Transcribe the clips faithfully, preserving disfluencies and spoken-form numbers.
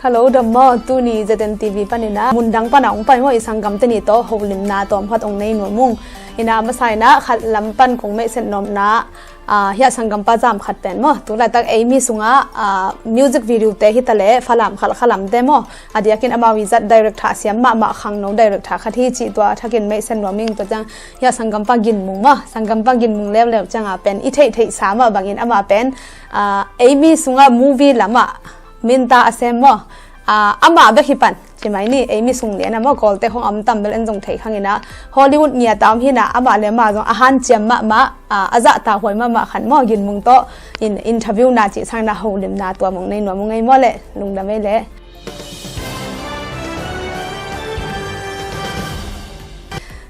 Hello, dam maw? Tuni Z N T V panin ah mundang pan ah hong pai maw, i sanggamte nih tawh holimna tawm khat hong nei nuam ung. Ina, a masa in ah khat lam pan kong meihset nuamna, ah, hiah sanggampa zam khat pen maw, tu laitak eimi sungah, ah, music video te hi ta leh Falam Khalkha lamte maw, a diakin amau i zat director siam mahmah khangno director khat hi cih tua thakin meihset nuam ing. Tua ciang hiah sanggampa Gin Mung maw, sanggampa Gin Mung leuleu ciangah pen i theihtheihsa mah bangin amah pen, ah, eimi sungah movie lamah minta a sem maw, ah, amah bek hi pan. Ci mai ni, eimi sung lian ah maw, Kawlte hong a om tam bel en zong thei khang in ah, Hollywood ngiat a om hi in ah, amah le amah zong a hanciam mahmah, ah, a zahtak huai mahmah khat maw, Gin Mung tawh in interview na cih sang in ah holimna tua mong nei nuam ung ei maw leh, lungdam ei leh.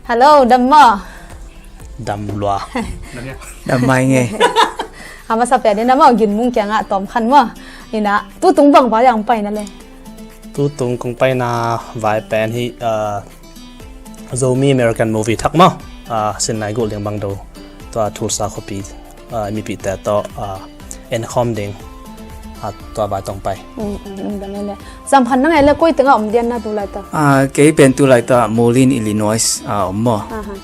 Hello, dam maw? Dam lua. Dam mai ngei. A masa pen in ah maw, Gin Mung kiangah tawm khan maw. Ina, tutung bang vai ah hong pai na leh? Tutung kong paina vai pen hi, ah, Zomi American movie thak maw. Ah, Sinai Gulh Liang Bang Do. Tua Tulsa khuapi, ah, mipite tawh, ah, enkhawm ding, ah, tua vai tawh hong pai. Mm, mm, mm, dam ei leh. Zam khat nang ei leh koi tengah om dian na tu laitak? Ah, kei pen tu laitak Moline, Illinois, ah, om maw. Aha.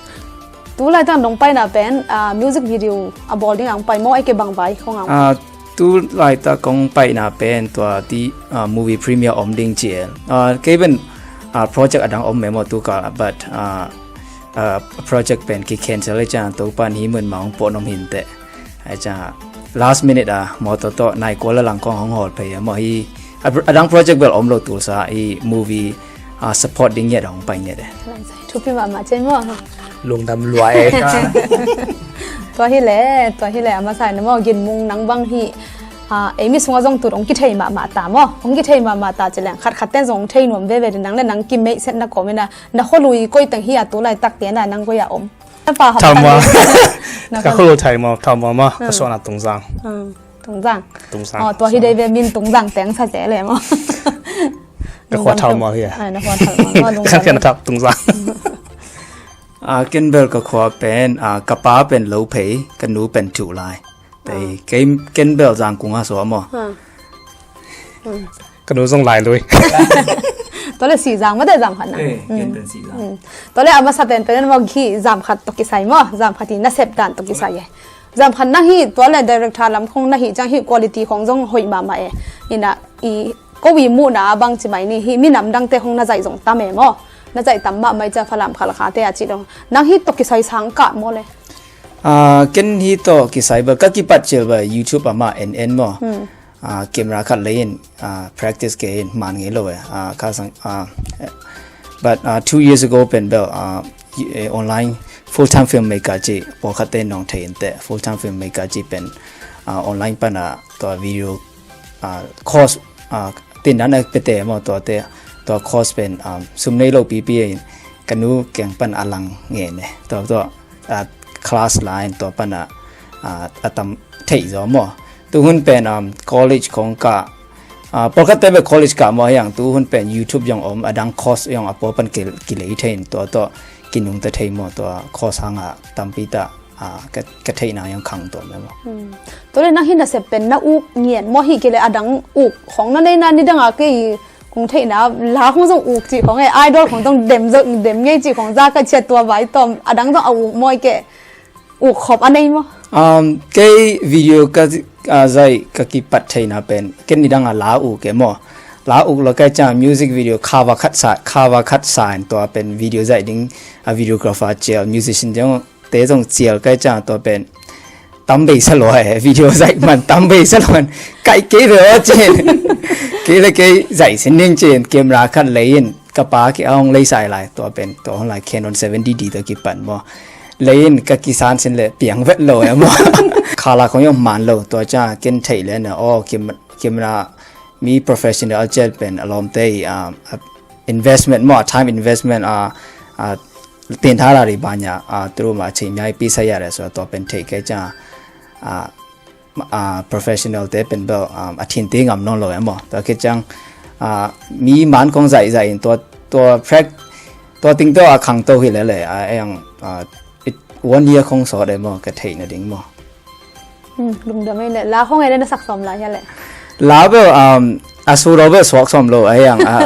Tu laitak nong paina pen, ah, music video a bawl ding ah hong pai maw, ei kei bang vai khong ah hong pai? Ah, tu laitak kong paina pen tua ti, ah, movie premiere om ding ci ei. Ah, kei pen, ah, project a dang om mah maw tu kal, but, ah, ah, project pen ki cancel ei ciang Topa'n hih mun mah hong pawh nuam hi inteh. Ei ciang last minute ah mawtaw tawh nai kua la lang kong hong hawl phei a maw, hi a, a dang project bel om lo, Tulsa i movie, ah, support ding ngiat hong pai ngiat e. Thupi mahmah ci ei maw. Lungdam lua ei. Tua hi leh, tua hi leh, a masa in ah maw, Gin Mung nang bang hi, ah, eimi sungah zong tut hong kithei mahmah ta maw, hong kithei mahmah ta ci leng khatkhat ten zong hong thei nuam veve ding, nang le nang kimeihsetna kawm in ah, na khualui koi teng hi a tu laitak te in ah nang koi ah om? Na pa Thalmual. Ka khualui Thalmual, Thalmual maw, ka suahna Tungzang. Hmm. Tungzang. Tungzang. Oh, tua hi dei ve, min Tungzang teng sa ce le maw. Ka khua Thalmual hi a. Ai, na khua Thalmual maw, Tungzang. Ka khua Thalmual, Tungzang. Ah, ken bel ka khua pen, ah, ka pa pen Lophei, ka nu pen Thuhlai. Tei, ah, kei, ken bel Zangkung ah suak maw. Ha. Hmm. Ka nu zong Lailui. Tua leh Sihzang maw, tei zam khat na. Eh, ken pen Sihzang. Hmm. Tua leh a masa pen pen maw, hih zam khat tawh kisai maw, zam khat i nasep dan tawh kisai e. Zam khat nang hih tua leh director lam khong na hih ciang hih quality khong zong hoih mahmah e. Ina, i ko i muhna a bang ci mai ni, hih minam dangte khong na zaih zong tam e maw. Na zaih tam mahmah i ciang Falam Khalkha te a ci dong. Nang hih tawh kisai sang kah maw leh? Ah, ken hih tawh kisai bel ka kipat cil bel YouTube ah mah en en maw. Hmm. Ah, camera khat lei in, ah, practice kei in, man ngei lo e. Ah, ka sang, ah, eh, but, ah, two years ago pen bel, ah, y-, eh, online full time filmmaker ci pawlkhatte in hong thei inteh, full time filmmaker ci pen, ah, online pan ah tua video, ah, course, ah, tin dan a pete maw, tuate, tua course pen, ah, sum nei lo pipi in ka nu kiang pan a lang ngen e. Tua, tua, ah, class line tua pan ah, ah, a tam thei zaw maw. Tu hun pen, um, college khong kah, ah, pawlkhatte bel college kah maw, hiang tu hun pen YouTube zong om, a dang course zong a pawl pan ki, kilei thei in tua tawh kinungta thei maw, tua course hang ah tampi tak, ah, ka, ka theihna zong khang tuam e maw. Hmm. Tua leh nang hih nasep pen na uk ngian maw, hih kei leh a dang uk khong na nei na, nidang a kei kong theihna la khong zong uk cih khong e, idol khong zong dem zong dem ngei cih khong za ka ciat tua vai tawm, a dang zong a uk maw, ei kei uk khop a nei maw? Um, kei video ka, ah, zaih ka kipat theihna pen, ken nidang a la uk e maw. La uk lo kai ciang music video cover khat sa, cover khat sa in tua pen video zaih ding a videographer cial, musician zong te zong cial kai ciang tua pen tam bei sa lua e, video zaih man tam bei sa lua in, kaih kei ve aw cin. Kei le kei zaih sin ding cin, camera khat lei in, ka pa kei a hong lei sai lai, tua pen, tua hong lai Canon seven D D tua kipan maw. Lei in ka kisan sin le piang vet lo e maw. Khala khong zong man lo, tua ciang ken theih le na, aw, cam-, camera mi professional cial pen a lawmte i, ah, ah, investment maw, time investment, ah, ah, pen thala ri banya, ah, turu ma chei miai pi sa ya re so tua pen thei kai ciang, ah, ah, professional te pen bel, ah, a thin ti ngam nawn lo e maw. Tua khit ciang, ah, mi man khong zaih zaih in tua, tua prac-, tua ting tua a khangto hi lele, ah, eng, ah, it, one year khong sawt e maw, ka theih nading maw. Hmm, lungdam ei leh. La khong ei leh na sak sawm lai hia leh? La bel, um, A su lo bel suak sawm lo a hiang a,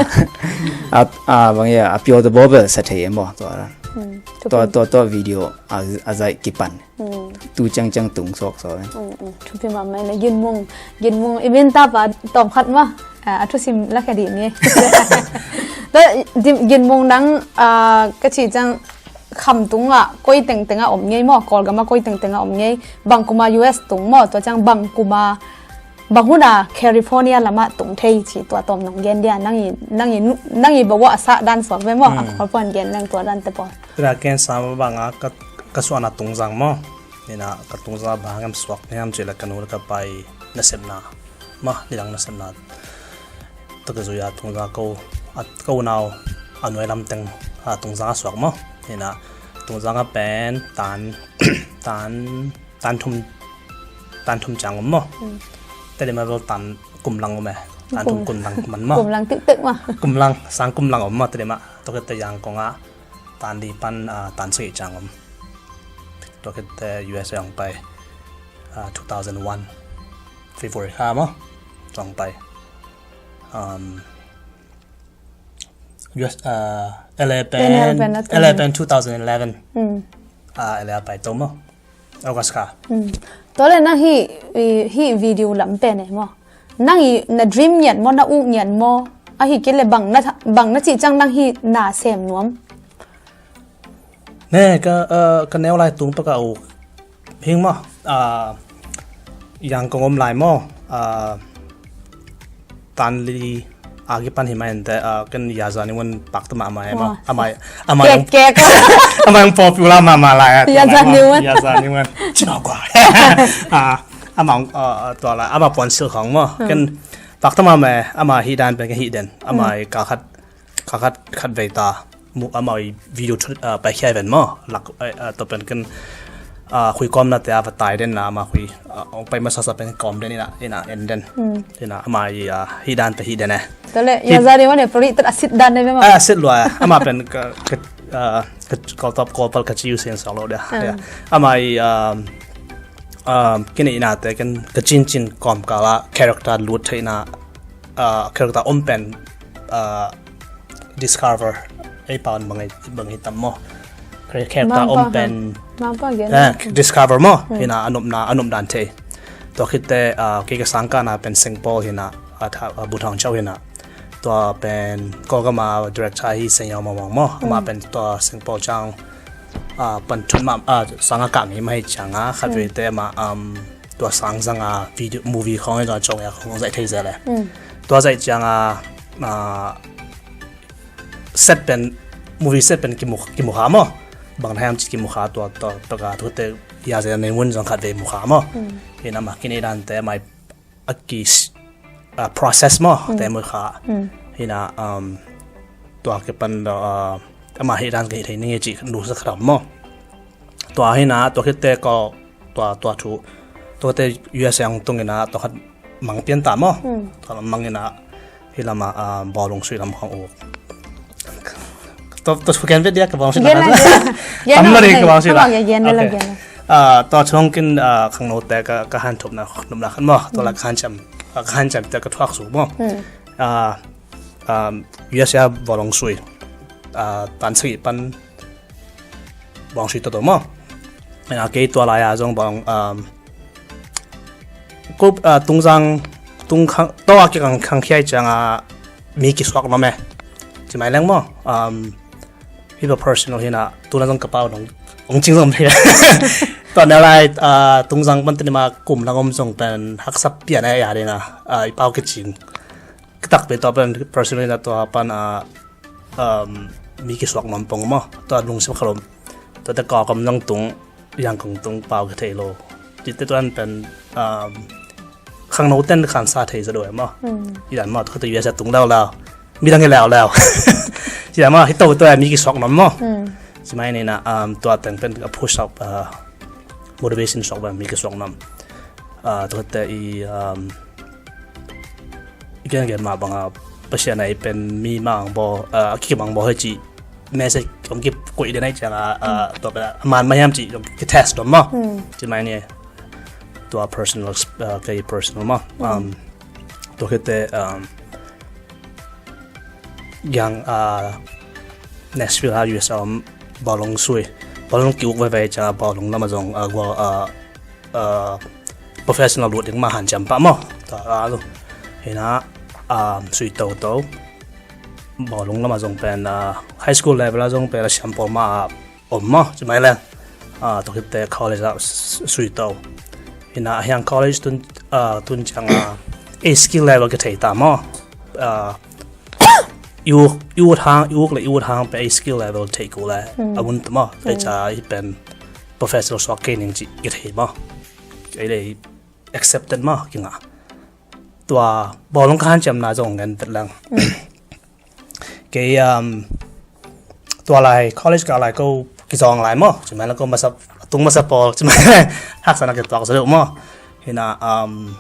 a, a bang ia a pio te bo bel sa thei em bo tua. Hmm. Tua tua tua video a, a zai kipan. Hmm. Tu ciang ciang tung suak sawm. Hmm, hmm. Thupi mahmah na ginmung, ginmung i min tapa tawm khat ma. A, a thusim la kha di nge. Tua ginmung nang, a, ka ci ciang kham tungah koi tengtengah om ngei maw, Kawlgamah koi tengtengah om ngei, bang kuma U S tung maw, tua ciang bang kuma, bang huna California lamah tung thei ci tua tawm nong gen dia, nang i, nang i, nang i bawa a sah dan suak ve maw, a Kawlpuan gen leng tua dan te pawl. Tira ken sama banga ka, ka suahna tungzang maw, nina ka tungzang bang hangam suak niam ci la ka nu la ka pai nasepna maw, nidang nasepna. Tua ka zui a tungzang ko, a ko nau a nuai lam teng a tungzang a suak maw. Hina tungzang a pen tan, tan, tan thum, tan thum ciang om maw. Tadi ma bel tan kum lang om e. Tan thum kum lang man maw. Kum lang tiktek maw. Kum lang, sang kum lang om maw tadi ma. Tua kete Yangon a tan li pan, a, tan sagih ciang om. Tua kete U S A ong pai, a, two thousand one February kha maw. Ong pai. Um, U S, uh, L A pen, L A pen two thousand eleven. Hmm. Ah, L A pai to maw. August kha. Hmm. Tua le nang hi, hi video lam pen e maw. Nang i na dream ngiat maw, na uk ngiat maw. Ahi kei le bang na, bang na ci ciang nang hi na sem nuam. Ne, ka, uh, ka neu lai tung to ka uk. Hing maw, ah, Yangon om lai maw, ah, tan li a kipan hi mai ente, ah, ken Yazani wan pak tama amai maw, amai, amai, amai popular mama lai, ah, Yazani wan. Yazani wan. Cina gua. Ah, amai, ah, tua lai, amai puan sil khong maw. Ken pak tama amai, amai hi dan pen ken hi den, amai ka khat ka khat khat vei ta mu amau i video thu, ah, pai khia ven maw. Lak, eh, ah, to pen ken, ah, khui kawm na te a va tai den na ama khui, ah, ong pai masa sa pen kawm den ina, ina en den. Hmm. Ina ama i, ah, hi dan pe hi den e. Tole, hi- ya zari wane poli tet asit dan ne be ma. Ah, asit lua. Ama pen ka, ka, ah, ka kau top kau pal ka ci u sen sa lo dia. Hmm. Ya. Ama i, um, um, kini ina te ken ka cin cin kawm kala character lut te ina, ah, character om pen, ah, discover ei paun bangai bangai tam maw. Character om pen, eh, discover maw. Hmm. Hina anopna, anop dan thei. Tua khitte, ah, kei ka sangkahna pen Seng Paul hina, ah, tha, ah, Bu Thang Chau hina. Tua pen Kawlgama director hi Seng Yau Mawng Mawng maw. Ama pen tua Seng Paul ciang, ah, pan thun ma, ah, sangkah ngei ma hi cianga khat vei te ma, um, tua sang zanga video, movie khong e zong a chong ya khong zaih thei zel e. Tua zaih cianga, ah, set pen, movie set pen kimu, kimu kha maw. Bang na hiam ci kimu kha tua, tua, tua ka, tua te ya zel nei mun zong khat vei mu kha maw. Hina ma kini dan te mai a ki, ah, process maw, te mu kha. Hina, um, tua ke pan, ah, ama hi dan ke thei ni ci lu sa kha maw. Tua hina, tua khitte ko, tua, tua thu, tua te U S A ang tung ina, tua khat mang pian ta maw. Hmm. Tua mang ina, hi lama, ah, bawlung sui lam khong u. Tua, tua thu gen vet dia ka bawlung sui lam. Gen la, gen la. Tam la ding ka bawlung sui lam. Gen la, gen la. Ah, tua chung kin, ah, khang no te ka, ka han thup na, nup na khan maw. Tua la ka han cham, ah, ka han cham te ka thuak su maw. Hmm. Ah, um, U S A bawlung sui. Ah, tan sagi pan bawng sui toto maw. Ina kei tua lai a zong bawng, um, kup, uh, tungzang, tung khang, to a ki khang, khang khiai cianga mi kisuak nuam e. Ci mai leng maw. Um, hi ba personal hina, tuna zong ka pau nong, ong cing zong thei. Tua na lai, uh, tungzang pan tuni ma kum lang om zong pen haksa pian e ya dina, uh, i pau kicing. Ka tak pe tua pen personal hina tua pan, uh, um, mi kisuak nuam pong maw. Tua lungsim khalom. Tua te kawk om zong tung, Yangon tung pau ka thei lo. Ci te tuan pen, um, khang no ten khan sa thei za do e maw. Hmm. I dan maw, tua te U S A tung leu leu. Mi dang hi leu leu. Ci dan maw, hi to tua mi kisuak nuam maw. Hmm. Ci mai ni na, um, tua teng pen a push up, uh, motivation suak bang mi kisuak nuam. Ah, tua te i, um, i gen gen ma banga Pasian a i pen mi mang bo, ah, ki mang bo hei ci message om ki koi den ai cianga, ah, tua pen a man ma hiam ci om ki test om ma. Hmm. Ci mai ni tua personal, ah, kei personal ma. Hmm. Um, tua kete, um, Giang, ah, Nashville ah U S A om bawlung sui. Bawlung ki-uk veve ciang bawlung lam ah zong, ah, gual, ah, ah, professional lut ding mah hanciam pah maw. Tua, ah, lu. Hi na, ah, sui toto. Bawlung lam ah zong pen, ah, high school level ah zong pen a siam pawl mah, ah, om maw, ci mai leng. Ah, tua khit teh college ah s-, sui to. Hi na, a hiang college tun, ah, tun ciang, ah, a skill level kithei ta maw. Ah, i uk, i ut hang, i uk le i ut hang pen a skill level thei kul e. Mm. A un ta maw. Mm. Tua ciang i pen professional suak kei ning ci kithei maw. Kei le accepted maw, kingah. Tua bawlung ka hanciamna zong ngen vet leng. Mm. Kei, um, tua lai college kah lai ko kizawng lai maw. Ci mai leng ko masa, a tung masa pawl, ci mai leng haksatna kituak zaw deuh maw. Hi na, um,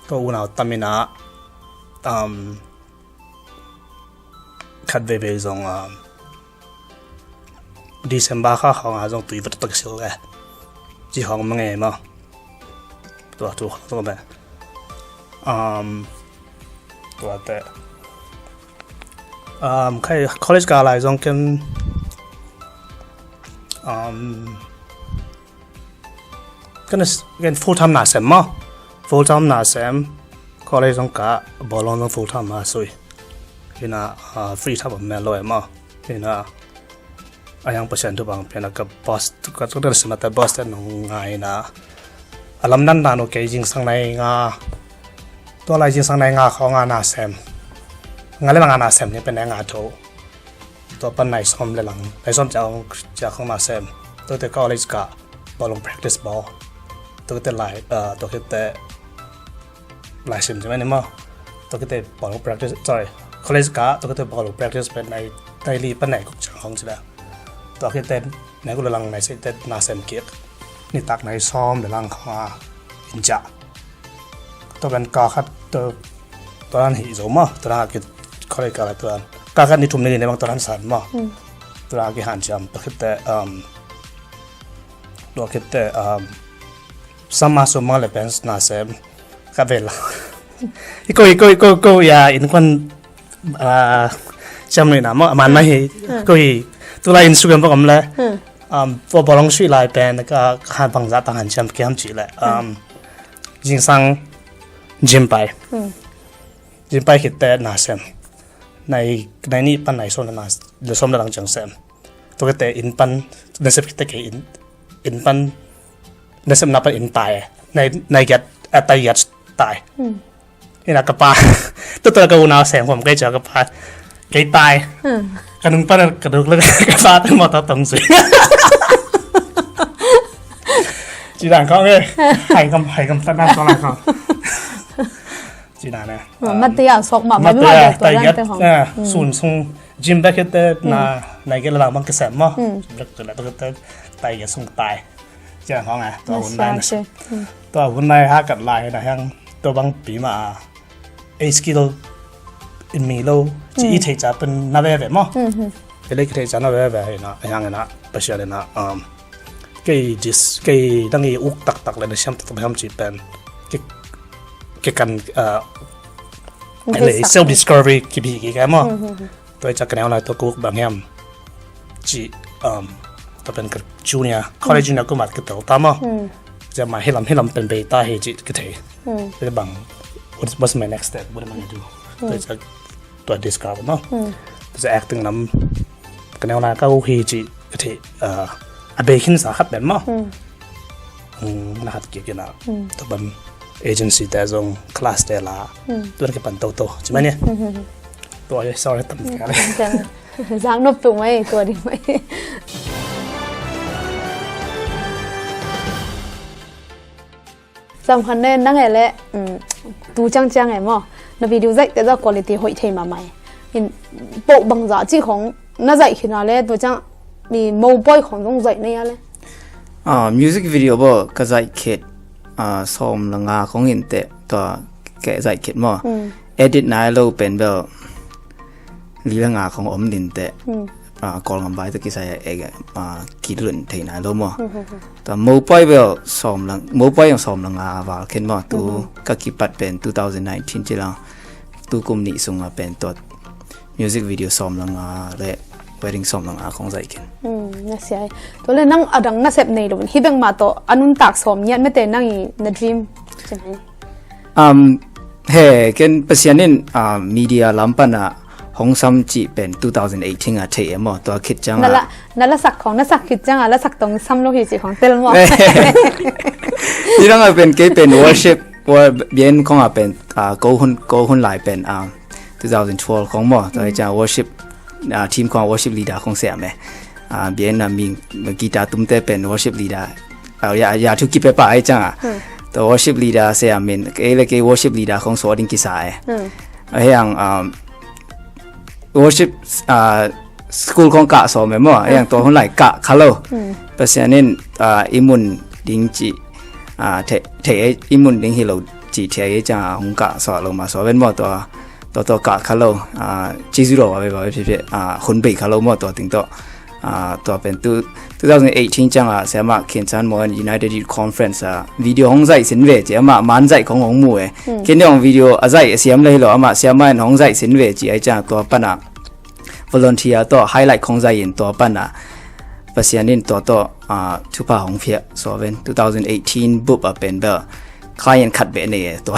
ko unau tam hi na, um, khat veivei zong, um, December kha khawng ah zong tui vat tak sil e. Ci khawng mange maw. Tua tu khawng tua pen. Um, tua teh. Um, khai college kah lai zong ken, um, ken, ken full time na sem maw. Full time na sem. College zong kah, bawlung zong full time na sui. Hi na, ah, free time om mel lo e maw. Hi na, a hiang Pasian thupha piakna ka boss, ka, ka, ka, ka, boss te nong ngai na. A lamdang dan uh kei zingsang nai nga. Tua lai zingsang nai nga khawng ah na sem. Nga le lang ah na sem ni pen nai nga tho. Tua pan nai sawm le lang, nai sawm ciang, ciang khawng na sem. Tua teh college kah bawlung practice bawl. Tua teh lai, ah, tua khit teh lai sim ci mai ni maw. Tua khit teh bawlung practice, sorry, college kah, tua khit teh bawlung practice pen nai, nai li pan nai guk ciang khawng ci le. Tua khit teh nai guk le lang nai sagih teh na sem kik. Nitak nai sawm le lang khawng ah inn ciah. Tua pen kah khat tua, tua dan hi zo maw. Tua dan ki college kah lai tua dan. Kah khat ni thum ni li ne bang tua dan san maw. Mm. Tua dan kihanciam, tua khit teh, um, tua khit teh, um, summer, summer le pen na sem. Ka vel la. Iko, iko, iko, iko, ya, innkuan, ah, ciam ni na maw, a man mah hi. Hmm. Ko hi, tu lai Instagram bang om le. Hmm. Um, tua bawlung sui lai pen, ka, ka han bang zah tang hanciam kiam ci le. Hmm. Um, zingsang gym pai. Hmm. Gym pai khit teh na sem. Nai, nai nih pan nai sawm le na, le sawm le lang ciang sem. Tua khit teh inn pan, nasep khit teh kei inn, inn pan, nasepna pan inn tai. Nai, nai giat, a tai giat tai. Hmm. Hi na ka pa. Tua tua ka unau sem khawm kei ciang ka pa. Kei tai. Hmm. Ka nung pan ka duk le ka pa pen mawtaw tong sui. Ci dan khawng e. Hai kam, hai kam tan na tua lai khawng. Ci dan e. Matia sok mah, matia, matia, tai giat, ah, hmm, sun sung gym bek khit teh na, hmm, nai giat le lang bang kisem maw. Hmm. Bek tu le, bek tu tai giat sung tai. Ciang khawng e, tua hun lai na. Hmm. Tua hun lai ha kat lai na hiang, tua bang pi mah a skill in mi lo, ci, hmm, i thei ca pen na veve maw. Hmm, hmm. Kei le kithei ca na veve hi na, hiang na, Pasian na, um, kei dis, kei dang i uk taktak le na siam taktak hiam ci pen. Kei, kei kan, uh, le self discovery kibi ki ka maw. Hmm, hmm, hmm. Tua i ca ka neu lai tua kuk bang hiam. Ci, um, tua pen ka junior, college junior kumat ka tel ta maw. Hmm. Cia ma hilam, hilam pen bei ta hi ci ka thei. Hmm. Tua bang, what, what's my next step? What am I gonna do? Hmm. Tua i ca tua discover maw. Hmm. Tua i ca acting lam, ka neu lai ka uh hi ci ka thei, uh, a bei khin sa khat pen maw. Hmm. Hmm, na hat kik ina. Hmm. Tua ban agency te zong class te la. Hmm. Tuan ke pan toto. Ci mai ni. Hmm, hmm, hmm. Tua ye, sorry, tam ka le. Hmm, hmm. Zang nop tu mai, tua di mai. Sam khan ne, nang e le, hmm, tu ciang ciang e maw. Na video zaih te za quality hoih thei mahmah e. In, po bang za ci khong, na zaih khin a le, tua ciang, mi mopoi khong zong zaih na ya le. Ah, music video bo ka zaih khit, ah, sawm le nga khong in teh, tua ke zaih khit maw. Hmm. Edit nai lo pen bel, li le nga khong om din teh. Hmm. Ah, Kawlgam vai teh kisai, eh, ah, kilun thei nai lo maw. Hmm, hmm, hmm. Tua mopoi bel sawm le, mopoi zong sawm le nga val khin maw. Tu, hmm, hmm, ka kipat pen two thousand nineteen ci la. Tu kum nih sung a pen tua music video sawm le nga le wedding sawm le nga khong zaih khin. Hmm, na sia hi. Tua le nang a dang nasep nei lo, hih bek mah tawh a nuntak sawm ngiat mete nang i na dream ci mai. Um, he, ken Pasian in, uh, media lam pan a hong sam cih pen two thousand eighteen a thei e maw, tua khit ciang a. Na la, na lasak khong, na sak khit ciang a, lasak tawh sam lo hi cih khong tel maw. Ni dang a pen kei pen worship, wor-, bian khong a pen, uh, ko hun, ko hun lai pen, uh, two thousand twelve khong maw, tua hi ciang worship, uh, team khong worship leader khong siam e. Uh, bian a ming guitar tumte pen worship leader. Uh, ya, ya thu kipe pa hi ciang a. Hmm. Tua worship leader siam in, kei le kei worship leader khong suak ding kisa e. Hmm. Uh, hiang, um, worship, uh, school khong kah sawm e maw, hiang tua hun lai kah kha lo. Hmm. Pasian in, uh, i mun ding cih, uh, thei, thei, i mun ding hi lo cih thei ciang a hong kah sawm lo ma sawm ven maw tua. Tua tua kah kha lo, ah, ci zu lo, ah, hun bei kha lo maw tua ting tawh. Ah, tua pen tu, two thousand eighteen ciang a, siamah Khin San Maw United Youth Conference a, video hong zaih sin ve ci, amah man zaih khong hong mu e. Hmm. Ken hong video a zaih a siam le hi lo, amah siamah in hong zaih sin ve ci, ai ciang tua pan a volunteer tawh highlight khong zaih in tua pan a Pasian in tua tawh, ah, thupha hong pia sawm ven, two thousand eighteen bup a pen bel client khat beh nei e tua.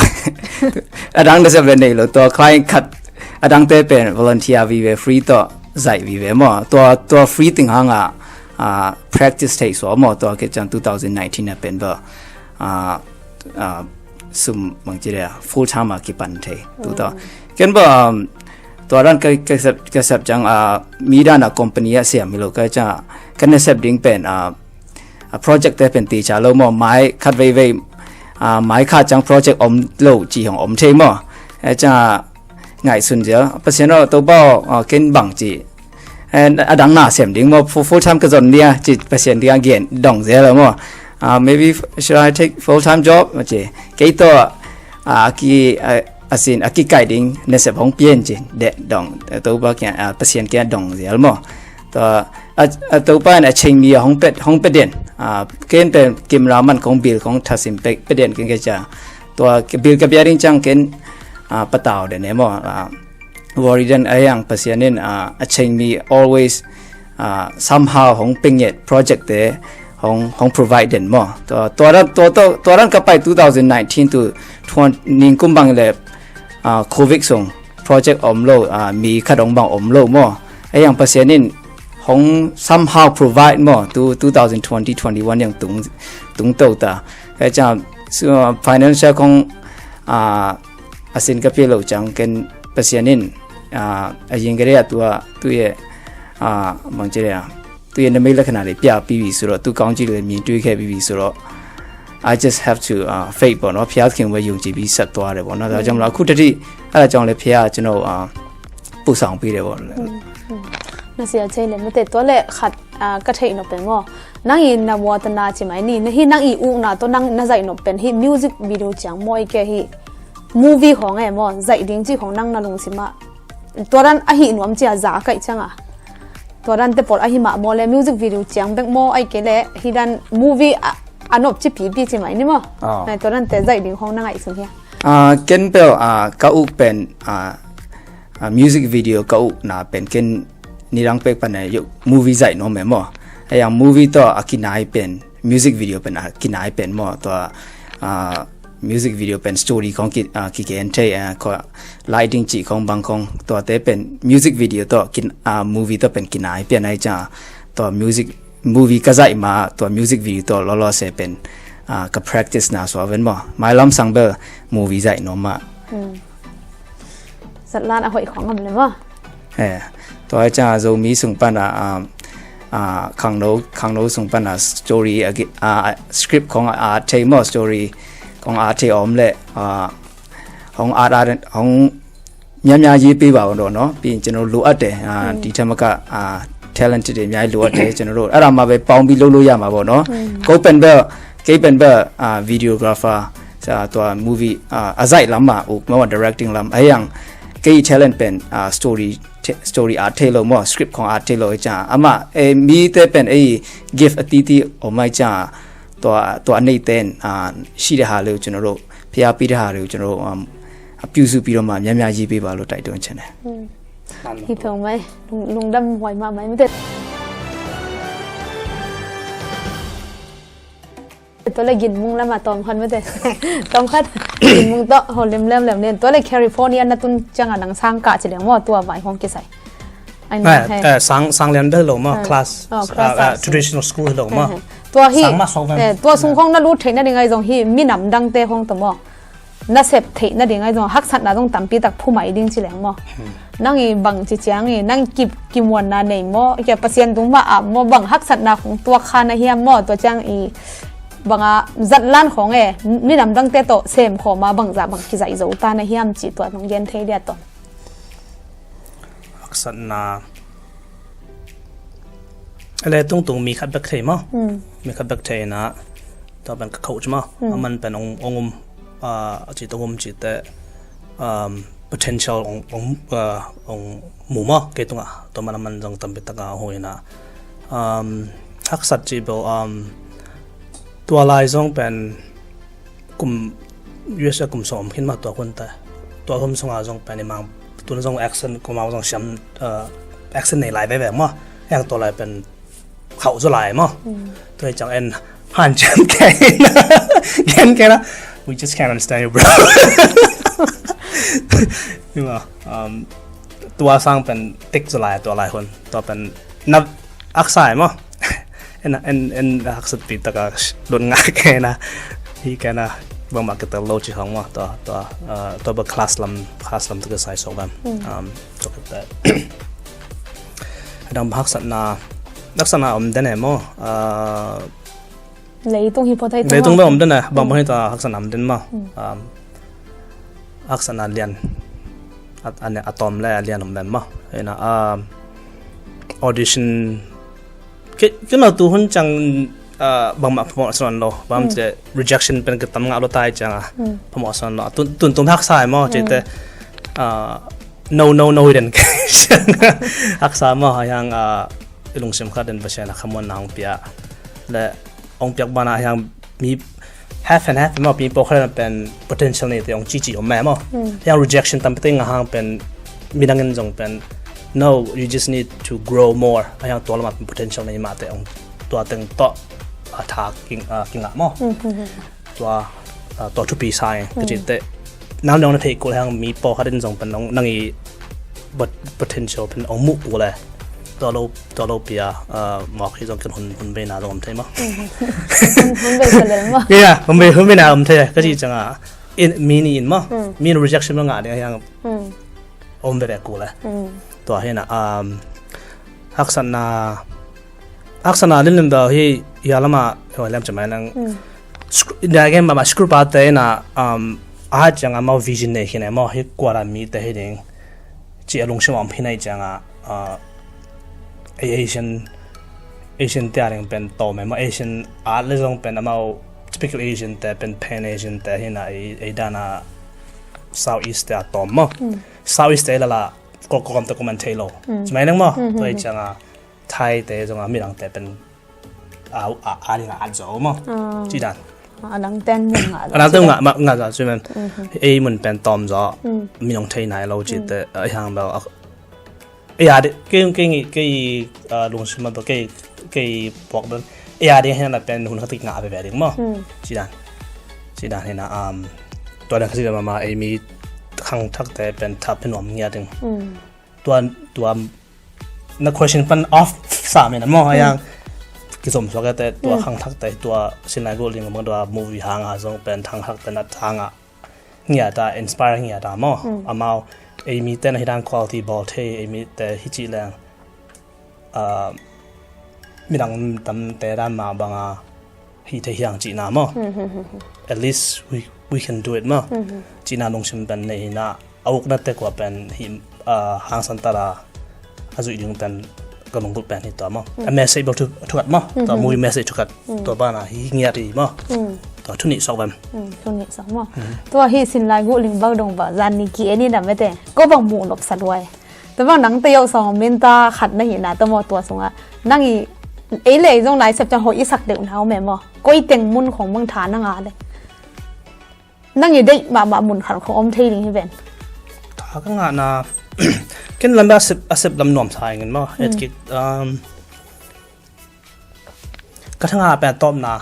A dang nasep beh nei lo tua client khat, a dangte pen volunteer vive free tawh zaih vive maw. Tua, tua free ting hang a, ah, practice thei sawm maw tua khit ciang two thousand nineteen a pen bel, ah, ah, sum bang ci dia full time a kipan thei. Tu tawh. Ken bel, um, tua dan ka, ka sep, ka sep ciang, ah, mi dan a company a siam hi lo ka ciang, ka nasep ding pen, ah, a project te pen ti ca lo maw, mai khat veivei, ah, mai kha ciang project om lo ci hong om thei maw. Eh, ciang, ah, ngaihsun zel. Pasian aw, Topa aw, ah, ken bang ci. Eh, a dang na sem ding maw, full, full time ka zon dia, ci Pasian dia gen dong zel maw. Ah, maybe f-, should I take full time job? Maw ci. Kei tawh, ah, ki, ah, a sin a kikaih ding nasep hong pian ci, deh dong, Topa kia, ah, Pasian kia dong zel maw. Tua, a, a Topa in a cheng mi a hong pet, hong pet den. Ah, ken pen camera man kong bil kong thasim pek, pet den ken ke ca. Tua bil ka bia ding ciang ken, ah, patau den e maw. Ah, worry den a hiang Pasian in, ah, a cheng mi always, ah, somehow hong penget project te hong, hong provide den maw. Tua, tua dan, tua, tua, tua dan ka pai two thousand nineteen to twenty, ning kum bang le, ah, covid sung project om lo, ah, mi khat hong bang om lo maw. A hiang Pasian in hong somehow provide maw, tu two thousand twenty, twenty-one yang tung, tung to ta. Ka ciang, su-, ah, financial khong, ah, a sin ka pia lo ciang ken Pasian in, ah, a ying ka dia tua, tu ye, ah, bang ci dia. Tu ye na mei la khana le pia pi wi su lo, tu kaung ci le mi tu khe pi wi su lo. I just have to, uh, faith ပေါ့နော်။ ဘုရားသခင်ကိုပဲယုံကြည်ပြီးဆက်သွားတယ်ပေါ့နော်။ ဒါကြောင့်မလို့အခုတတိအဲ့ဒါကြောင့်လည်းဘုရားကကျွန်တော်အာပို့ဆောင်ပေးတယ်ပေါ့။ อืมอืม na sia chei le mate tua le khat, ah, ka theih nop pen maw. Nang i na watana ci mai ni, na hi nang i ukna tawh nang na zaih nop pen hi music video ciang maw i ke hi movie khong e maw, zaih ding ci khong nang na lungsim ah. Tua dan a hi nuam cia za kaih ciang a. Tua dan te pawl a hi mah maw le music video ciang bek maw ai ke le hi dan movie a, a nop ci pipi ci mai ni maw. Ah. Eh, tua dan te zaih ding khong na ngaihsun hia? Ah, ken bel, ah, ka uk pen, ah, ah, music video ka ukna pen ken nidang pek pan a movie zaih nuam e maw. Hei ang movie tawh a kinai pen music video pen a kinai pen maw. Tua, ah, music video pen story khong ki, ah, kigen thei, ah, kho lighting cih khong bang khong tuate pen music video tawh kin, ah, movie tawh pen kinai pian ai ciang tua music movie ka zaih ma tua music video tawh lawlaw se pen, ah, ka practice na suak ven maw. Mailam sang bel movie zaih nuam mah. Hmm. Zatlan a hoih khong om le maw. Eh, tua ai ciang a Zomi sung pan a, ah, ah, khangno, khangno sung pan a story a gi-, ah, script khong a thei maw story khong a thei om le, ah, hong at at hong များများရေးပေးပါဦးတော့နော်။ ပြီးရင်ကျွန်တော်လိုအပ်တယ်။ အာ ဒီထက်မက အာ talented တွေအများကြီးလိုအပ်တယ်။ ကျွန်တော်တို့အဲ့ဒါမှပဲပေါင်းပြီးလုပ်လို့ရမှာပေါ့နော်။ ကိုယ်ပင်ဘက် ကဲပင်ဘက် အာ videographer အာ သူက movie အာ အစိုက်လမ်းမှာ ဟို မဟုတ် directing လမ်း အရင် ကဲ talent ပင် အာ story story အားထည့်လို့ မဟုတ် script ของအားထည့်လို့ အကြ အမ အဲ မီးတဲ့ပင် အဲ gift အသီးသီး အမ အကြ သူက သူက အနေနဲ့ အာ ရှိတဲ့ဟာလေးကို ကျွန်တော်တို့ ဖျားပေးတဲ့ဟာတွေကို ကျွန်တော်တို့ အာ ပြုစုပြီးတော့မှ များများရေးပေးပါလို့ တိုက်တွန်းချင်တယ်။ อืม Hi peuh mai, lung, lungdam huai mahmah mate. Tua le ginmung lama tawm khat mate. Tawm khat ginmung tawh ho lemlemlem nen. Tua le California na tun cianga nang sang kah ci leng maw, tua vai hong kisai. Ai, sang, sang lian bel lo maw, class, traditional school lo maw. Tua hi, tua sung khong na lut theih nading ai zong hi, minam dangte khong tawh maw. Na sep theih nading ai zong haksatna zong tampi tak phumai ding ci leng maw. Nang i bang ci ciang i, nang ki, kimuanna nei maw, kia Pasian tung mah ap maw, bang haksatna khong tuak kha na hiam maw, tua ciang i banga zatlan khong e, minam dangte tawh sem khawma bangzah bang kizaih zo ta na hiam ci tua nong gen thei dia tawh. Haksatna. Ele tungtung mi khat bek thei maw. Mi khat bek thei na. Tua pen ka coach maw. Aman pen ong, ong um, a ci ong um ci te, potential ong, ong, ong mu maw. Kei tunga tua man aman zong tampi taka ong hoi na. Haksat ci bo, tua lai zong pen kum U S A kum sawm khin mah tua hun ta. Tua hun sunga zong pen i mang tun zong action kum au zong siam, action nei lai veve maw. Yang tua lai pen khauh zaw lai maw. Tua hi ciang en han ciam kei na. Gen kei na. We just can't understand you, bro. Tua sang pen tik zaw lai tua lai hun. Tua pen na aksa e maw. En, en, en haksatpi taka lut ngah kei na. Hi kei na bangmah kitel lo ci hong maw. Tua, tua, tua ba class lam, class lam taka sai sok bam. Tua kata. Adang haksatna, haksatna om den e maw. Leitung hi pawtai leitung ba om den e, bang pawtai ta haksatna om den maw. Haksatna lian. A tawm le a lian om den maw. Hina audition. Kei, kei no tu hun ciang bangmah promotion lo. Bang ci rejection pen ka tam ngah lo tai cianga promotion lo. Tun, tun tum haksa e maw ci te. No, no, no hi den kei. Haksa maw, a hiang i lungsim khat den Pasian a khamuanna hong pia. Le hong piak bana a hiang mi half and half maw, mi pawlkhat pen potential nei te hong cici om mai maw. Hiang rejection tampi te ngah hang pen midang in zong pen no, you just need to grow more. A hiang tua lamah pen potential nei mah te hong tua teng tawh a tha kingah maw. Tua, tua thupi sa e ka ci te. Nang dong na theih kul hang mi pawlkhat in zong pen nang i potential pen hong muh kul e. Tua lo, tua lo pia mawk hi zong ken hun, hun beina zong om thei maw. Hun bei sa lel maw. Ya, hun bei, hun beina om thei ka ci cianga. Mi ni in maw. Mi in rejection maw ngah ding a hiang om veve kul e. Tua hina haksatna, haksatna limlim daw hi. Hia lama hua liam camai nang. India game mama screw pa te na. A hat cianga mau vision nei khin e maw, hi kuala mi te hi ding. Ci a lungsim om hi nei cianga ei Asian, Asian tia ding pen tawm e maw, Asian art le zong pen amau typical Asian te pen pan Asian te hina ei, ei dana South East te a tawm maw. South East te lala kawkawm te kuman thei lo. Cimai nang maw. Tua hi cianga Thai te zonga midang te pen a, a, a ding a at zo maw. Ci dan. A dang ten ngah, a dang ten ngah, ngah zo ci men. Ei mun pen tawm zo. Midang thei nai lo ci te a hiang bel. Ei a ding, kei, kei, kei lungsim a bel, kei, kei puak bel. Ei a ding hiang na pen hun khatik ngah bebe ding maw. Ci dan. Ci dan hina tua dan khatik mama ei mi khangthak te pen thap pen om ngia ding. Tua, tua na question pan off sa men maw a hiang. Kizom suak e te tua khangthak te tua sinai gol ding maw tua movie hanga zong pen khangthak te na thanga ngia ta, inspire ngia ta maw. Amau ei mi te na hi dan quality bawl thei, ei mi te hi ci leng midang tam te dan mah banga hi thei hiang cihna maw. At least we, we can do it maw. Cihna lungsim pen nei hina a ukna te kua pen hi hangsan tala a zuih ding pen ka lunggulh pen hi tua maw. A message bel thu, thukat maw. Tua movie message thukat. Tua bana hi ngiat hi maw. Tua thu nih sok vem. Thu nih sok maw. Tua hi sin lai guh ling bau dong ba zan ni ki eni dam ete ko bang muh lop sa luai. Tua bang nang te yau song min ta khat na hi na ta maw tua sunga. Nang i ei le ei zong nai sep ciang hoi i sak deuh na om e maw. Koi teng mun khong bang tha na ngah le. Nang i deih mahmah mun khat khong om thei ding hi ven. Tha ka ngahna Ken lam a sep, a sep lam nuam sa ing in maw. Et kik, um, ka thanga pen a tawpna,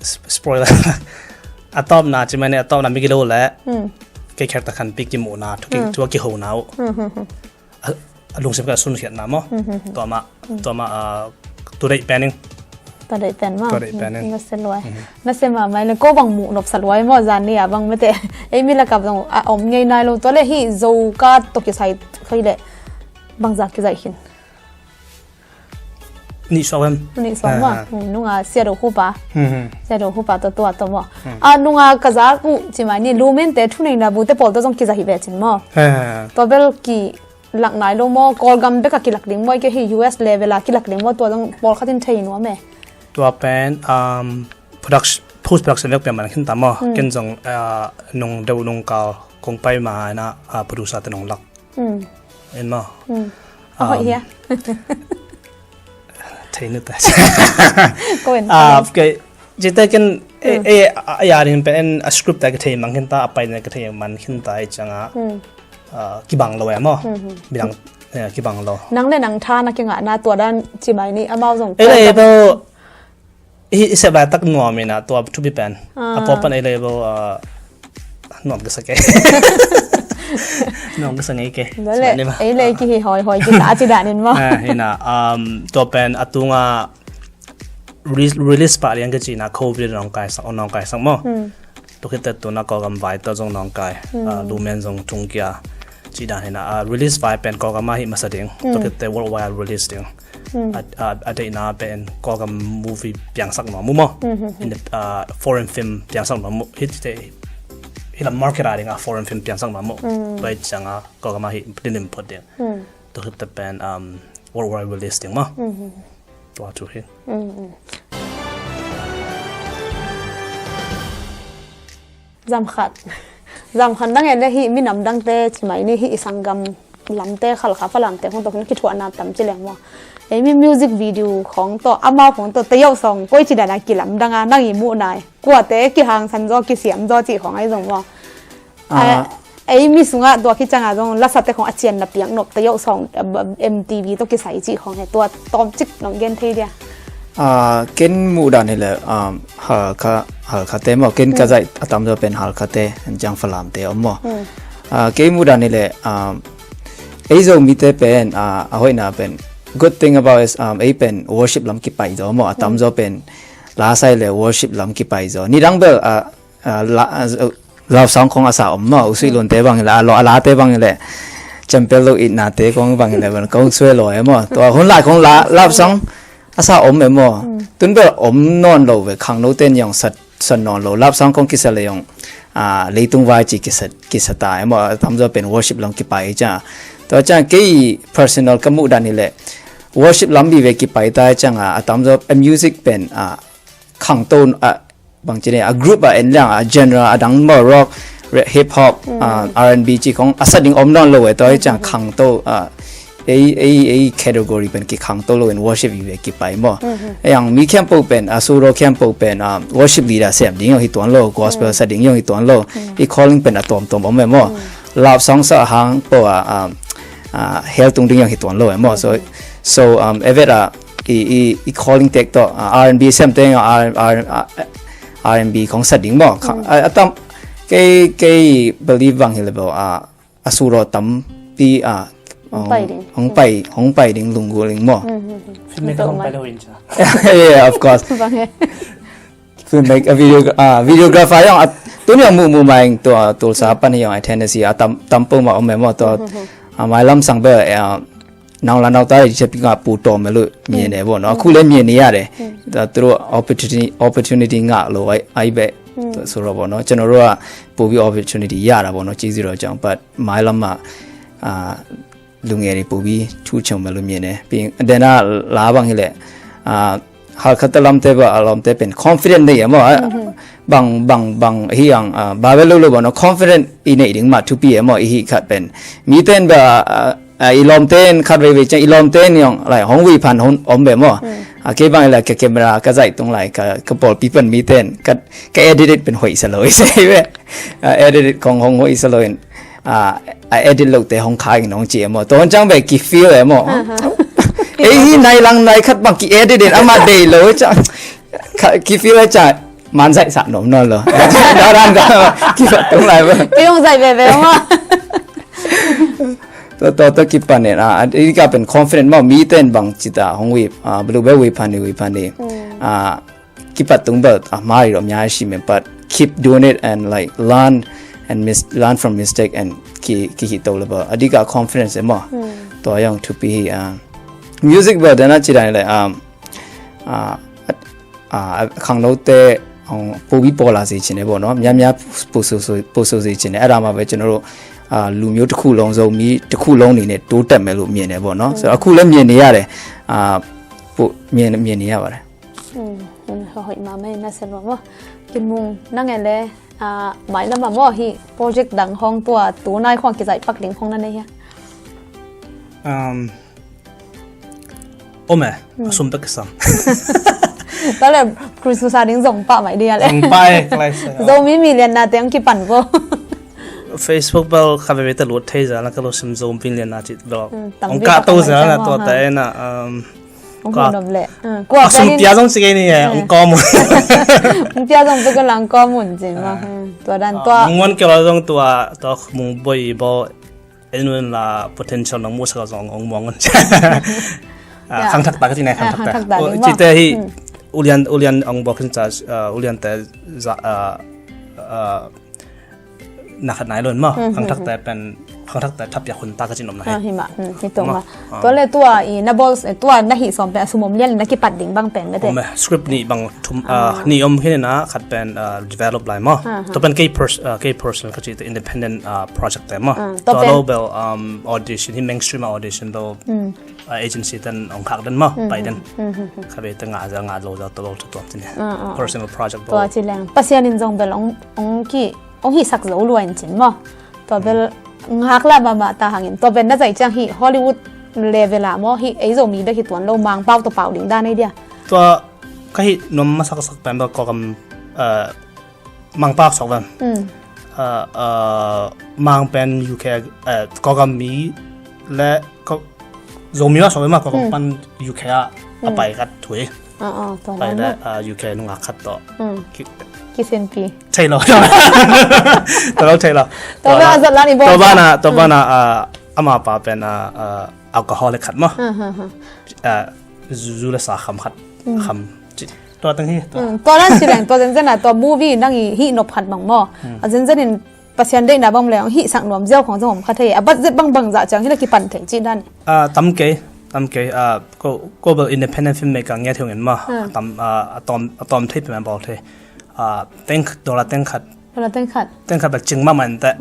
sp-, spoiler. A tawpna, ci mai ni a tawpna mi kilo le. Hmm. Kei kher ta khan pi kimuhna, thu ki, Hmm. thu a kihona uh. Hmm, hmm, hmm. A, a lungsim ka sunkhiatna maw. Hmm, hmm, hmm. Tua mah, Hmm. tua mah, ah, tu deih pen ing. Tua deih pen maw. Tua deih pen ing. Hmm, na se luai. Hmm. Na se mah mai le ko bang muh nop sa luai maw zan ni a bang mete. Ei mi lakap zong a om ngei nai lo tua le hi zo ka to kisai khoi le. Bang za kizai khin. Nih suak em? Nih suak maw. Ah. Hmm, nunga Sia Do Khupa. Hmm, hmm. Sia Do Khupa tua tua tua maw. Hmm. Ah, nunga ka zak uh ci mai ni Lumen te thuneihna bu te pawl tua zong kiza hi ve cin maw. Ah. Tua bel kilak nai lo maw, Kawlgam bek a kilak ding maw, i ke hi U S level a kilak ding maw, tua zong pawlkhat in thei nuam e. Tua pen, um, production, post production vek pen man khin ta maw. Hmm. Ken zong, ah, nung deuh nung kal kong pai ma ina, ah, producer te nung lak. Hmm. En maw. Hmm. Um, a hoih hia? Thei nu ta. Ko en. Ah, ko en. Ke, cite ken, e, Hmm. e, a, a, ya rin pen a script ta ka thei mang khin ta, a pai na ka thei man khin ta i cianga. Hmm. Ah, kibang lo e maw. Hmm, hmm. Bilang, eh, kibang lo. Nang le nang tha na kingah na tua dan ci mai ni amau zong. E le bo, I, i sep laitak nuam ina tua thupi pen. Ah. A pawlpan ei lei bo, ah, nuam ka sa kei. Nuam ka sa ngei kei. Tua le, ei lei ki hi hoi hoi ki sa ci dan in maw. Ah, ina, um, tua pen a tunga release, release pah liang ka ci ina covid nong kai sak, nong kai sak maw. Hmm. Tua khit teh tuna Kawlgam vai tawh zong nong kai, hmm, ah, Lumen zong tung kia. Ci dan hi na, ah, release vai pen Kawlgam ah hi masa ding. Hmm. Tua khit teh worldwide release ding. Hmm. A, a, a deihna pen Kawlgam movie piangsak nuam uh maw. Hmm, hmm, hmm. In the, ah, foreign film piangsak nuam uh. Hi teh hi lam market ah ding ah foreign film piangsak nuam uh. Hmm. Tua hi ciang ah Kawlgam ah hi din lim phot ding. Hmm. Tua khit teh pen, um, worldwide release ding maw. Hmm, hmm. Tua thu hi. Mm, mm. Zam khat. Zam khat nang en le hi minam dangte ci mai ni hi i sanggam lamte Halkha Falamte khong tawh kithuahna tam ci leng maw. Ei mi music video khong tawh amau khong tawh tayau song koi ci dana kilamdang a nang i muh nai. Kuate kihangsan zaw kisiam zaw ci khong ai zong maw. Ah. Ah, ei mi sungah tua khit ciangah zong lasate khong a cian na piak nop ta yoh song, eh, M T V tawh kisai cih khong he tua tawmcik nong gen thei dia. Ah, ken muh dan hi le, um, Halkha, Halkhate maw, ken ka, hmm, zaih a tamzaw pen Halkhate, an ciang Falamte om maw. Hmm. Ah, kei muh dan hi le, um, ei Zomite pen, ah, a hoihna pen, good thing about is, um, ei pen worship lam kipai zaw maw, a, hmm, tamzaw pen, la sai le worship lam kipai zaw. Nidang bel, ah, ah, la, ah, love song khong a sa om maw, u Sui Lunte bang hi le, a lo, a late bang hi le, champel lo itnate khong bang hi le, bang kong sue lo e maw. Tua hun lai khong la, love song a sa om e maw. Mm. Tun bel om nawn lo ve, khangno ten yong sat, sat nawn lo, love song khong kisa le yong, ah, leitung vai ci kisa, kisa ta e maw, a tamzaw pen worship lam kipai ciang. Tua ciang kei personal ka muh dan hi le, worship lam bi ve kipai ta ciang a, a tamzaw a music pen, ah, khangto, ah, bang ci ne, a group a en liang, a genre a dang maw, rock, re-, hip hop, mm, ah, R and B ci khong a sa ding om nawn lo e, tua hi ciang, mm, khangto, ah, ei, ei, ei category pen kikhangto lo in worship i ve kipai maw. Mm-hmm. Ei ang mi khempeuh pen, a suro khempeuh pen, ah, worship leader sem ding yong hi tuan lo, gospel, mm, sa ding yong hi tuan lo, mm, i calling pen a tuamtuam om e maw. Mm. Love song sa hang peuh a, ah, ah, hell tung ding yong hi tuan lo e maw. So, mm-hmm, so, um, evet a, i, i, i calling tek tawh, ah, R and B sem teng, ah, R, R, ah, R and B khong sa ding maw. Kha, mm, ah, a tam, kei, kei believe bang hi le bo, ah, a suro tampi, ah, hong pai ding, hong pai, hong pai ding lunggulh ding maw. Mm, mm, mm. Filmmaker hong pai lo in cia. Yeah, of course. Bang he. Filmmaker, ah, video, ah, videographer yong, ah, tun yong mu, mu mai tua, Tulsa pan hi yong, ah, Tennessee, ah, tam, tam peuh mah om e maw tua, mm, mm, mm, ah, mailam sang bel, ah, nau la nau ta le cia pi nga pu to me lu mie ne bo no. Mm. Khu le mie ne ya de. Mm. Ta tu opportunity, opportunity nga lo ai, ai be. Mm. Ta su ro bo no. Chano ro a pu bi opportunity ya da bo no. Chi zero chang, but mailam ma, ah, lunge ri pu bi chu chang me lu mie ne. Pi dena la bang hi le. Ah, Halkha te lamte ba, a lamte pen confident nei e maw, ah, mhm, bang, bang, bang hi ang, ah, ba ve lo lo ba no confident i nei ding mah thupi e maw, i hi khat pen. Mi ten ba, ah, ah, i lawmte in khat veivei ciang, i lawmte in yong, lai, hong vui phan hong om ve maw. Mm. Ah, kei bang la ka camera ka zaih tung lai, ka, ka pawlpi pan mi ten, ka, ka edit pen hoih sa lo, i sei ve. Ah, edit kong hong hoih sa lo in. a edit lote hong khak in hong ci e maw. Tua hong ciang bek ki feel e maw. Ei hi nai lang nai khat bang ki edit in ama dei lo ciang ki feel e ciang man zaih sa nom nawn lo. Tua dan ka ki fat tung lai bang. Ki hong zaih veve maw. Tua tua tua kipan in a dika pen confident maw, mi ten bang cita hong wip a belu bel wip hani wip hani a kipat tung bel a mai rom nya shi men, but keep doing it and like learn and mis learn from mistake and ki ki ki to le bel a dika confidence e maw. Tua yang thupi hi a music bel dana cita ni le a a a khangnote ပိုပြီးပေါ်လာစေချင်တယ်ပေါ့နော်။ များများပိုဆိုဆိုပိုဆိုစေချင်တယ်။ အဲ့ဒါမှပဲကျွန်တော်တို့အာလူမျိုးတစ်ခုလုံး ဇုံမီတစ်ခုလုံးအနေနဲ့တိုးတက်မယ်လို့မြင်တယ်ပေါ့နော်။ ဆိုတော့အခုလည်းမြင်နေရတယ်။ အာပိုမြင်မြင်နေရပါတယ်။ อืม hoih mah mai na se lo mo. Kin Mung nang e le a mai lama mo hi project dang hong tua tu nai khong ki zai pak ding hong na nei hia? Um, Om e, a sum tak kisam. Tua le Christmas a ding zong pah mai dia le. Zong pah e, ka lai sa. Zomi mi lianna te ang kipan ko. Facebook bel ka veve ta lut thei za la ka lo sim Zomi lianna cih bel. Ong ka to za la tua ta e na. Ong ka nop le. Kua a sum pia zong cik e ni e, ong kom un. Ong pia zong tu ka lang kom un cih ma. Tua dan tua. Ong wan ke la zong tua, tua Mung boi bo. Enun la potential nong musak zong ong muang un. Khangthak ta ka ci nai, khangthak ta. Ci te hi ulian ulian ong bok hin ca ulian te za na khat nai lon ma. Khangthak te pen khangthak te thap yak hun ta ka ci nom na hi. Hi ma hi to ma. Tua le tua i na bol tua na hi som pen a sum om lian na kipat ding bang pen mete. Script ni bang thum ni om hin na khat pen develop lai ma. Tua pen kei personal ka ci te independent project te ma. Tua lo bel audition hi mainstream audition lo agency ten ong khak den ma pai den. Kha be te nga za nga lo za to lo to to tin. Personal project bel. Tua ci leng Pasian in zong bel ong ong ki ong hi sak zo luan cin ma. Tua bel ngak la mama ta hangin tua bel na zai ciang hi Hollywood level a maw hi ei Zomi bek hi tuan lo Mangpau tawh pau ding dan ei dia. Tua ka hi nuam masak sak pen bel Kawlgam Mangpau sok ven. Mang pen U K Kawlgam mi le Zomi mah sok ven ma Kawlgam pan U K a a pai khat thu hi. Pai le U K nungak khat tawh kisinpi thei lo. Tawh lo thei lo. Tawh bana tawh bana ama pa pen alcoholic khat maw. Zu le sa kham khat kham. Tua teng hi. Tua nan si leng tua zenzen a tua movie nang i hih nop khat bang maw. A zenzen in Pasian deihna bang leng hih sak nuam ziau khong zong om kha thei a budget bang bang zah ciang hi na kipan thei cih dan. Tam kei tam kei ko bel independent filmmaker ngiat hiong in ma. Tam a tawm a tawm thei pemang bawl thei. Teng dollar teng khat. Dollar teng khat. Teng khat bel cing mahmah in teh.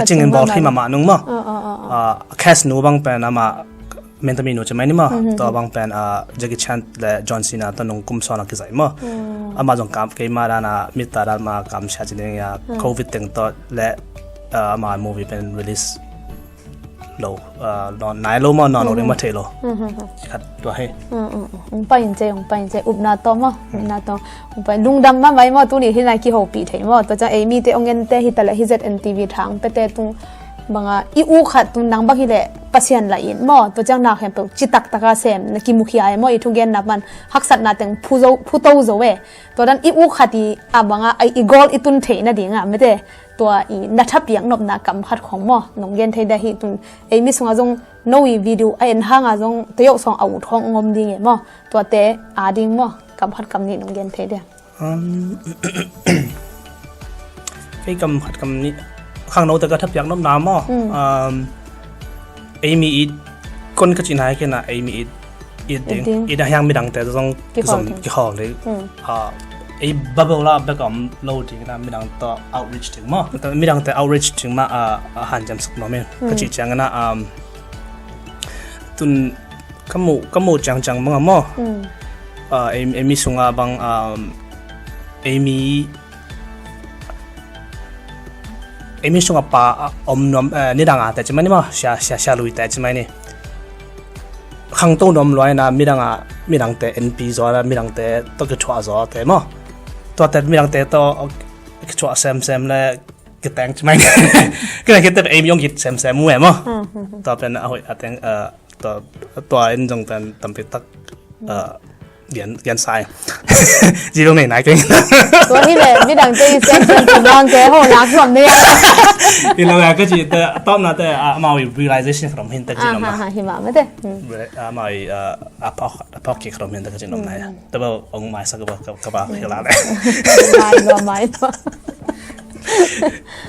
Cing in bawl thei mahmah nung ma. Cash nu bang pen ama Mentami nu ci mai ni ma. Tua bang pen Jackie Chan le John Cena tawh nung kum sawn a kizai ma. Ama zong kam kei ma dan a mit ta dan ma kam sia ci ding a covid teng tawh le ama movie pen release lo. Nai lo ma nawn lo ding ma thei lo. Khat tua hei. Ung pai in ce ung pai in ce upna tawh ma upna tawh ung pai lungdam ma mai ma tuni hi nai kihopih thei ma tua ciang ei mite ong ente hi ta le hi Z N T V thang pete tung banga i u khat tung nang bang hi le Pasian la in maw tua ciang na khempeuh citak taka sem na kimukhia e maw i thugenna pan haksatna teng phu to zo e. Tua dan i u khat i a banga i gol i tun theih nadinga mete tua i na thapiak nopna kam khat khong maw nong gen thei dia hi tun ei mi sunga zong no i video a en hanga zong teyok song a ut khong ngom ding e maw tuate a ding maw kam khat kam nih nong gen thei dia. Kei kam khat kam nih khangno te ka thapiak nopna maw. Ei mi it kon ka cina kena ei mi it it ding it a hiang midang te zong kizom kihol ding. Ei babel la bek om lo ding na midang to outreach ding maw midang te outreach ding ma a han jam sak nom in ka ci ciang na tun ka mu ka mu ciang ciang bang a maw. Ei mi sunga bang ei mi ei mi sunga pa om nuam nidang a te ci mai ni maw sia sia sia lui te ci mai ni. Khangto nuam luai na midang a midang te N P zaw na midang te to kithuah zaw te maw. Tua te midang te to kithuah sem sem le Kiteng cimai. Kena kita ei miong kit sem sem mu emo. Tua pen a hoih a teng, tua, tua in zong pen tampi tak, gen, gen sai. Zilong nei nai keng. Tua hi le, midang te i sem sem tu mang ke ho lak zuam ne. Ilo ya ka ci te, tawpna te, amau i realization from hin te ci nom na. Hi ma mate. Amau i, a phok, a phok ki from hin te ka ci nom na ya. Te ba ong mai sa ka ba, ka ba hi la le. Mai lo, mai lo.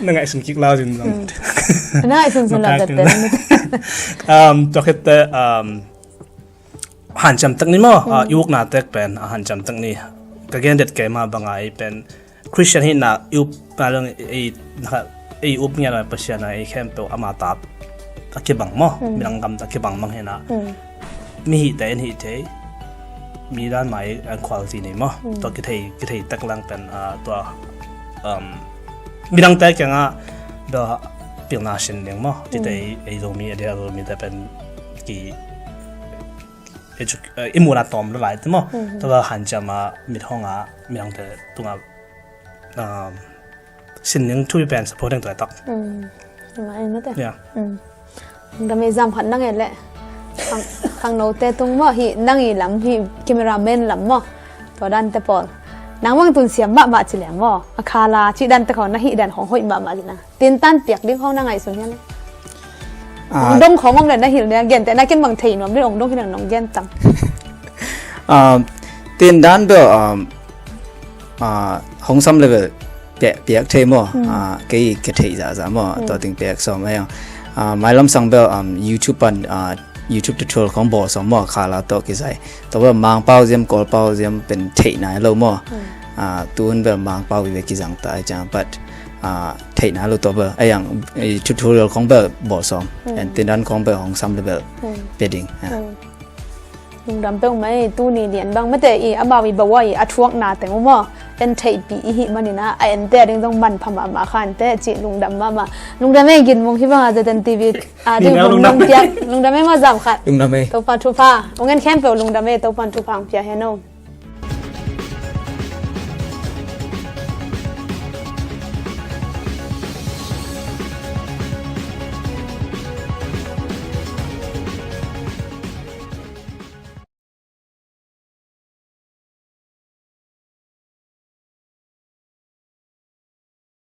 Na ngaihsun kik lau zin zong. Na ngaihsun sun lau. Tua khit te, hanciam tak ni maw, i ukna tek pen a hanciam tak ni. Ka gen det kei ma banga ei pen Christian hihna i up, na leng ei, ei up ngiat a Pasian a ei khempeuh ama ta a kibang maw, midang gam ta kibang bang hihna. Mi hihte in hih thei, mi dan mai an quality nei maw. Tua kithei, kithei tak lang pen, tua, midangte kiangah bel pilna sin ding maw. Cite ei Zomi, a dia Zomi te pen ki i muhna tawm lo lai te maw. Tua hanciam a mit hong a midangte tungah sin ding thu i pen support ding tua tak. Ngai mate. Lungdam ei zam khat nang e le. Khangnote tung maw, hi nang i lam, hi cameraman lam maw. Tua dante pawl nang bang tun siam mahmah ci leng maw, a khala ci dante khong na hih dan khong hoih mahmah ci na. Tintan piak ding khong na ngaihsun hia le? Ong dong khong om le na hilh nia, gente na ken bang thei nuam ding ong dong hi nang nong gen tang. Tindan bel hong sam level piak thei maw. Kei ka theih zahzah maw, tua ting piak sawm a yang. Mailam sang bel YouTube pan, YouTube tutorial khong bawl sawm maw, khala tawh kizai. Tua bel Mangpau ziam, Kawlpau ziam pen theih nai lo maw. Tun bel Mangpau i ve kizang ta ai ciang, but theih nai lo tua bel a yang. Tutorial khong bel bawl sawm, and tindan khong bel hong sam level pia ding. Lungdam peuh mai, tuni lian bang mate i amau i bawa i a thuakna teng uh maw, en theihpih i hih manin a, a ente a ding zong manpha mahmah kha ente cih lungdam mahmah. Lungdam ei Gin Mung, hih banga Z N T V a ding hun nong piak. Lungdam ei maw zam khat. Lungdam ei. Topa thupha. Ong en khempeuh lungdam ei, Topa thupha ong pia hen o.